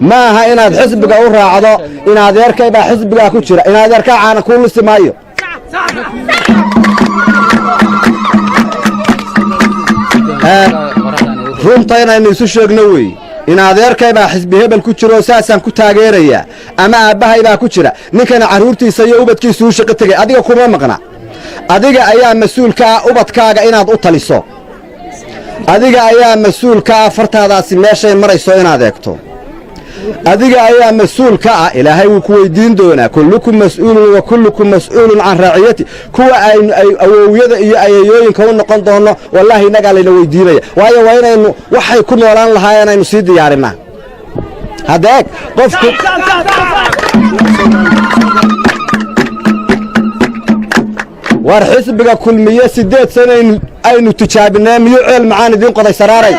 Ma aha inaad xisbiga u raacdo in adeerkay baa xisbigaa ku jira. In adeerkaa caana kuu lisi maayo. Runta inaynu isu sheegno weeye. In adeerkay baa xisbi hebel ku jira oo saasaan ku taageerayaa, ama aabbahay baa ku jira. Ninkana carruurtiisa iyo ubadkiisu u shaqo tegay, adiga kuma maqna. Adiga ayaa mas-uul ka ah ubadkaaga inaad u taliso. Adiga ayaa mas-uul ka ah fartaadaasi meeshay marayso inaad eegto. Adiga ayaa mas-uul ka ah. Ilaahay wuu ku weyddiin doonaa. Kullukum mas'uulun wa kullukum mas'uulun can raaciyati. Kuwa aynu ay awowyada iyo ayayooyinka u noqon doonno, wallaahi innagaa layna weydiinaya. Waayo, waa inaynu waxay ku noolaan lahaayeen aynu sii diyaarinaa. Hadda eeg qofku. War xisbiga Kulmiye 8 sanaynu aynu tijaabinee, miyuu ceel macaan idiin qoday Saraaray?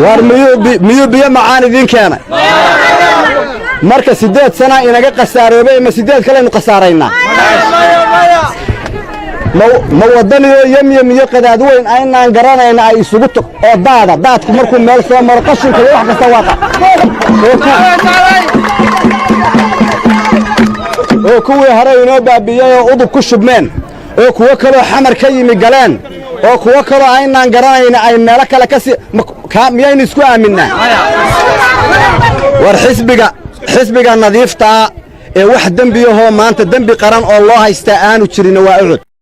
War miyuu biyo macaan idiin keenay? Marka 8 sana inaga khasaaroobay, ma 8 kaleynu khasaaraynaa? Ma waddanioo yemyem iyo qadaad weyn aynaan garanayna ay isugu tog oo daada daadku markuu meel soo maro qashinka iyo wax kasta waaqa oo kuwii hore inoo baabi'iyey oo udub ku shubmeen oo kuwo kaloo Xamar ka yimi galeen oo kuwo kaloo aynaan garanayna ay meelo kale ka sii, miyaynu isku aaminnaa? War xisbiga nadiiftaa ee wax dembiyahoo maanta dembi qaran oo loo haystaa aanu jirin waa UCUD.